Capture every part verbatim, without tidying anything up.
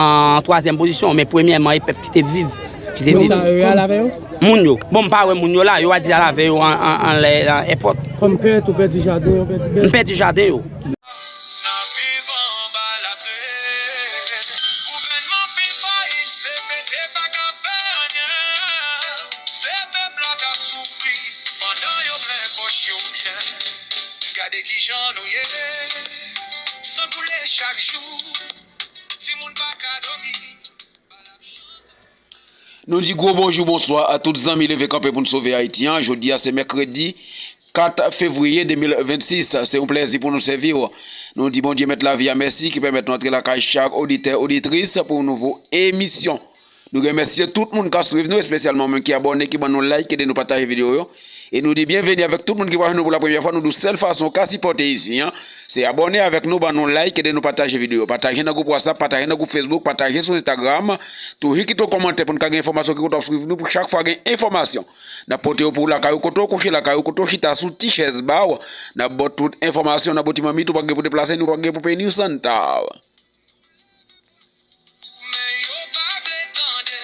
an twazyèm pozisyon, men premyèman, e pèp ki te viv, ki te viv. Moun sa yo, y al avè yo? Moun yo. Bon, m pa wè moun yo la, yo a di al avè yo an, an, anlè, an èpòt. Kòm pèt, ou pèdi jaden, ou pèdi bèt. M pèdi jaden yo. N ap viv anba latrenn. Gouvènman pil payis, C P T pa ka fè anyen. Se pèp la k ap soufri, pandan yo plen pòch yo byen. Gade kijan nou ye, san koule chak jou. Timoun pa ka dòmi. Nou di gwo bonjou, bonswa a tout zanmi Leve Kanpe pou n Sove Ayiti an. Jodi a se mèkredi kat fevriye de mil vennsis. Se yon plèzi pou nou sèvi w. Nou di Bondye Mèt lavi a mèsi ki pèmèt nou antre lakay chak oditè, oditris pou yon nouvo emisyon. Nou remèsye tout moun k ap swiv nou, espesyalman moun ki abòne, ki ban nou like, ede nou pataje videyo yo. E nou di byenveni avèk tout moun ki pa jwenn nou pou la premyè fwa. Nou di w sèl fason w ka sipòte isi an, se abòne avèk nou, ban nou like, ede nou pataje videyo. Pataje nan gwoup WhatsApp, pataje nan gwoup Facebook, pataje sou Instagram. Toujou kite yon kòmantè pou n ka gen enfòmasyon ki kontan ap swiv nou pou chak fwa gen enfòmasyon. N ap pote yo pou w lakay ou kote w kouche, lakay ou kote w chita sou ti chèz ba w. N ap ba w tout enfòmasyon, n ap ba w ti manmit, ou pa gen pou deplase, nou pa gen pou peye ni yon santav. Men yo pa vle tande,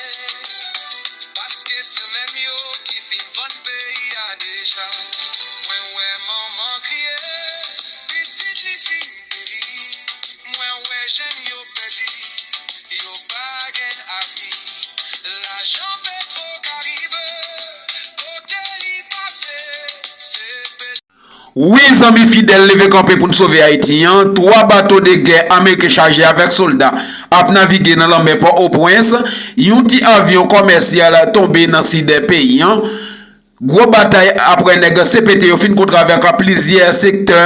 paske se menm yo ki fin vann peyi a deja. Mwen wè manman kriye, pitit li fin peri. Mwen wè jèn yo pèdi, yo pa gen avni. Lajan Petro Caribe, kote li pase, se Wi, zanmi fidèl Leve Kanpe pou n Sove Ayiti an, twa bato de gè ameriken chaje avèk sòlda ap navige nan lanmè Pòtoprens, yon ti avyon kòmèsyal tonbe nan sid peyi an. Gwo batay apre nèg C P T yo fin kontre avèk plizyè sektè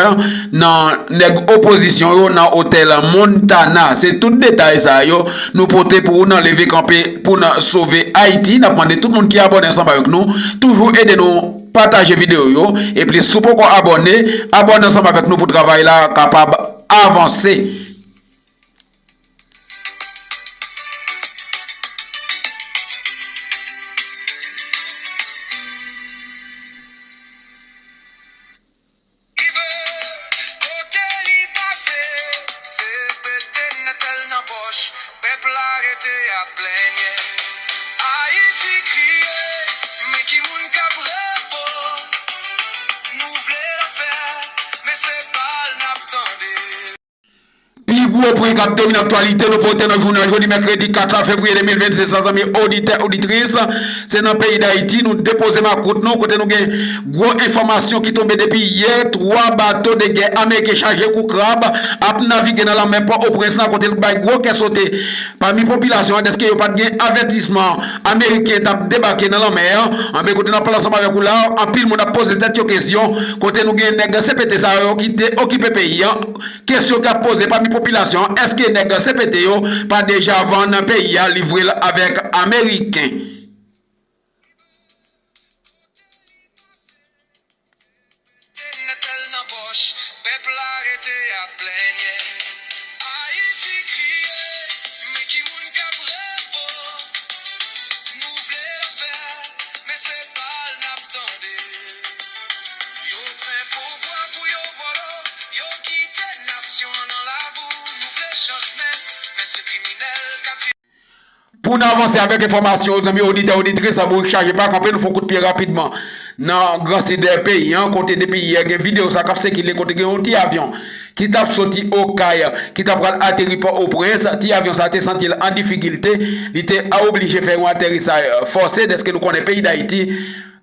nan nèg opozisyon yo nan otèl Montana. Se tout detay sa yo nou pote pou ou nan Leve Kanpe pou n Sove Ayiti. N ap mande tout moun ki abòne ansanm avèk nou, toujou ede nou pataje videyo yo, epi si w poko abòne, abòne ansanm avèk nou pou travay la kapab avanse. Kote li pase, se pete nètèl nan pòch, pèp la rete ap plenyen. Ayiti kriye, men ki moun k ap reponn? Nou vle lafè, men se pa l n ap tande. Pi gwo pwen k ap domine aktyalite nou pote nan jounal jodi mèkredi kat fevriye de mil vennsis la, zanmi oditè, oditris. Se nan peyi Dayiti, nou depoze makout nou, kote nou gen gwo enfòmasyon ki tonbe depi yè. Twa bato de gè ameriken chaje kou krab ap navige nan lanmè Pòtoprens la, kote l bay gwo kè sote. Pami popilasyon an, dèske yo pa t gen avètisman ameriken t ap debake nan lanmè an. Anben, kote n ap pale ansanm avèk ou la, anpil moun ap poze tèt yo kesyon, kote nou gen nèg C P T sa yo ki te okipe peyi an. Kesyon k ap poze pami popilasyon an, èske nèg C P T yo pa deja vann peyi a, livre l avèk ameriken? Nètèl nan pòch, pèp la rete ap plenyen. Ayiti kriye, men ki moun k ap reponn? Nou vle lafè, men se pa l n ap tande. Yo pran pouvwa pou yo vòlò, yo kite nasyon an nan labou. Nou vle chanjman, men se kriminèl k ap Pou n avanse avèk enfòmasyon yo, zanmi oditè, oditris, bourik chaje pa kanpe, nou fè yon kout pye rapidman nan gran sid peyi an, kote depi yè gen videyo sa k ap sikile, kote gen yon ti avyon ki t ap soti Okay, ki t ap pral ateri Pòtoprens. Ti avyon sa te santi l an difikilte, li te oblije fè yon aterisaj fòse, dèske nou konnen peyi Dayiti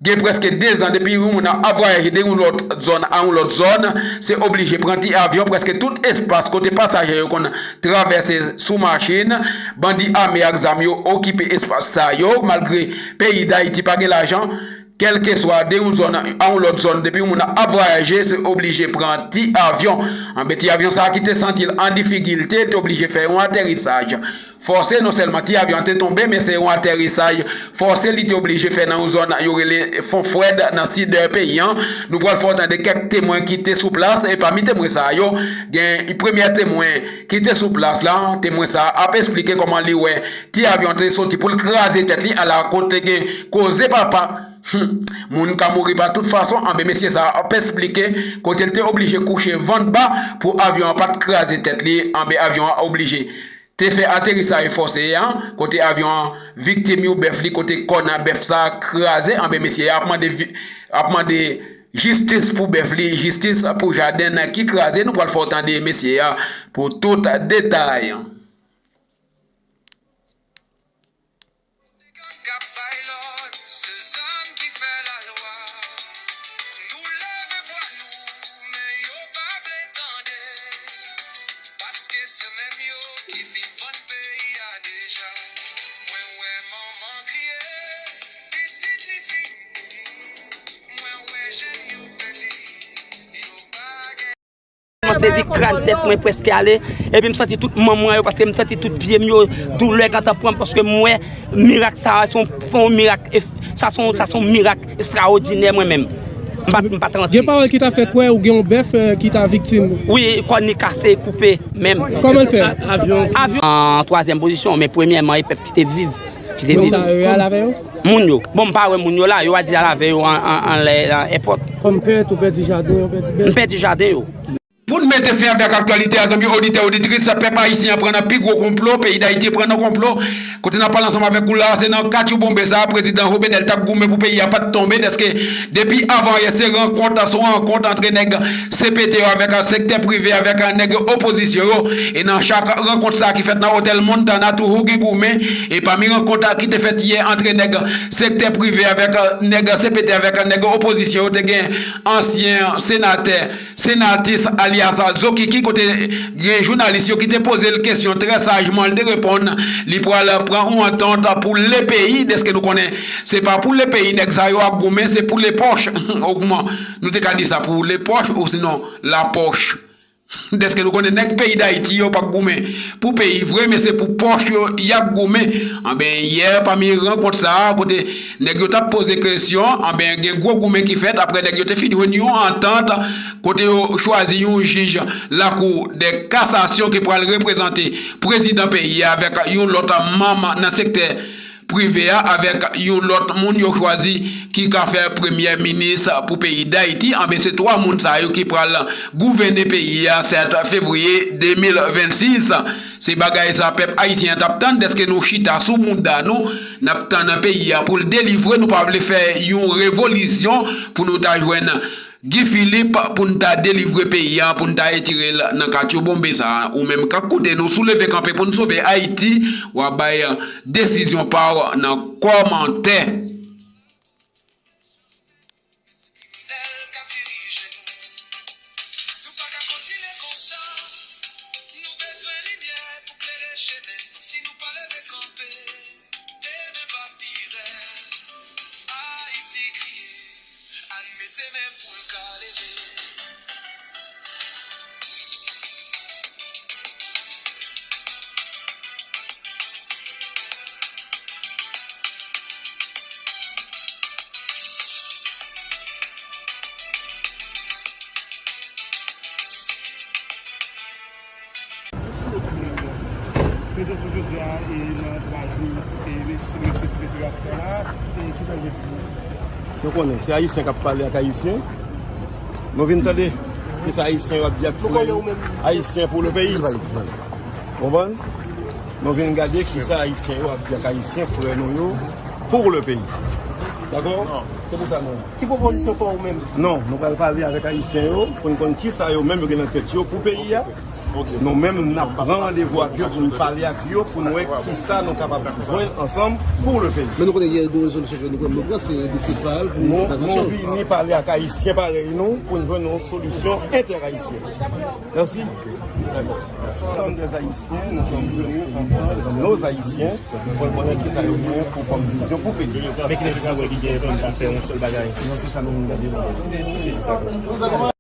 gen prèske dezan depi yon moun ap vwayaje de yon lòt zòn a yon lòt zòn, se oblije pran ti avyon. Prèske tout espas kote pasaje yo konn travèse sou machin, bandi ame ak zam yo okipe espas sa yo. Malgre peyi Dayiti pa gen lajan, kèlkeswa de yon zòn a yon lòt zòn, depi yon moun ap vwayaje, se oblije pran ti avyon. Anben, ti avyon sa a ki te santi l an difikilte, te oblije fè yon aterisaj fòse. Non sèlman ti avyon an te tonbe, men se yon aterisaj fòse li te oblije fè nan yon zòn yo rele Fon Frèd nan sid peyi an. Nou pral fè w tande kèk temwen ki te sou plas, e pami temwen sa yo, gen premyè temwen ki te sou plas la. Temwen sa a ap esplike kòman li wè ti avyon an te soti pou l kraze tèt li, ala kote gen koze papa. Hmm. Moun ka mouri pa tout fason. Anben, mesye sa a ap esplike kote l te oblije kouche vant ba pou avyon an pa t kraze tèt li. Anben, avyon an oblije te fè aterisaj fòse a, kote avyon an viktim yon bèf li, kote kòn a bèf sa a kraze, anben mesye a ap mande vi-, ap mande jistis pou bèf li, jistis pou jaden ki kraze. Nou pral fè w tande mesye a pou tout detay. Se gang k ap bay lòd, se zam ki fè lalwa. Nou leve vwa nou, men yo pa vle tande. Paske se menm yo ki fin vann peyi a deja. Mwen wè manman kriye, pitit li fin mouri. Mwen wè jèn yo pèdi, yo pa gen. Kòmanse vin kraz tèt mwen prèske ale, epi m santi tout manm mwen yo, paske m santi tout pye m yo, doulè gentan pran m, paske m wè mirak sa a, se yon, se yon mirak, es-, sa se yon, sa se yon mirak estrawòdinè mwen menm. M pa, m pa t rantre. Gen pawòl ki ta fè kwè ou gen yon bèf, eh, ki ta viktim. Wi, kòn li kase, koupe menm. Kòman l fè? Avyon. Avyon an twazyèm pozisyon, men premyèman, e pèp ki te viv, ki te viv. Moun sa yo, yo al avè yo? Moun yo. Bon, m pa wè moun yo la, yo a di al avè yo an, an, anlè, an èpòt. Kòm pèt, ou pèdi jaden, ou pèdi bèf. M pèdi jaden yo. Pou n mete fen avèk aktyalite a, zanmi oditè, oditris, pèp ayisyen an pran nan pi gwo konplo, peyi Dayiti pran nan konplo. Kote n ap pale ansanm avèk ou la, se nan katye Bonbe sa a, prezidan Jovenel t ap goumen pou peyi a pa t tonbe, dèske depi avan yè, se rankont sou rankont antre nèg C P T yo avèk sektè prive, avèk nèg opozisyon yo. E nan chak rankont sa a ki fèt nan Otèl Montana, toujou gen goumen. E pami rankont ki te fèt yè antre nèg sektè prive avèk nèg C P T, avèk nèg opozisyon yo, te gen ansyen senatè Senatis alyas Zokiki, kote gen jounalis yo ki te poze l kesyon trè sajman, li te reponn li pral pran yon antant pou le peyi, dèske nou konnen se pa pou le peyi nèg sa yo ap goumen, se pou le pòch. Ogman, nou te ka di sa pou le pòch ou sinon la pòch. Dèske nou konnen nèg peyi Dayiti yo p ap goumen pou peyi vre, men se pou pòch yo y ap goumen. Anben, yè, pami rankont sa a, kote nèg yo t ap poze kesyon, anben, gen gwo goumen ki fèt. Apre nèg yo te fin jwenn yon antant, kote yo chwazi yon jij lakou dè kasasyon ki pral reprezante prezidan peyi a avèk yon lòt manm nan sektè prive a, avèk yon lòt moun yo chwazi ki ka fè premyè minis pou peyi Dayiti. Anben, se twa moun sa yo ki pral gouvène peyi a sèt fevriye de mil vennsis. Se bagay sa pèp ayisyen an t ap tann, dèske nou chita sou mouda nou, n ap tann peyi a pou l delivre. Nou pa vle fè yon revolisyon pou nou ta jwenn Guy Philippe pou n ta delivre peyi a, pou n ta retire l nan katye Bonbe sa a. Ou menm k ap koute nou, si w leve kanpe pou n sove Ayiti, w a bay desizyon pa w nan kòmantè. Kriminèl k ap dirije nou. Nou pa ka kontinye konsa. Nou bezwen limyè pou klere chemen. Si nou pa leve kanpe, demen p ap pi rèd. Ayiti kriye, ann mete men pou l ka leve. Prezans nou jodi a, e nan twa jou, e mesye, mesye Sylvestre ap fè la, e kisa l vle di pou nou? Nou konnen, se Ayisyen k ap pale ak Ayisyen. Nou vin tande kisa Ayisyen yo ap di ak frè yo. Ayisyen pou le peyi. Konprann? Nou vin gade kisa Ayisyen yo ap di ak Ayisyen, frè nou yo, pou le peyi. Dakò? Se pou sa nou. Ki pwopozisyon pa ou menm? Non, nou pral pale avèk Ayisyen yo pou n konn kisa yo menm yo gen nan tèt yo pou peyi a. Nou menm, n ap pran randevou ak yo pou n pale ak yo, pou n wè kisa nou kapab jwenn ansanm pou le peyi. Men nou konnen gen yon rezolisyon ke nou pran, nou pran, se, se pa pou nou, nou vini pale ak Ayisyen parèy nou pou n jwenn yon solisyon entè-ayisyen. Mèsi. Dakò. Nous sommes des Haïtiens, nous sommes venus entendre nos Haïtiens, pou n konnen kisa yo gen pou kòm vizyon pou peyi. Men ki nesesite ki gen pou n ta fè yon sèl bagay. Non, se sa nou vin gade la.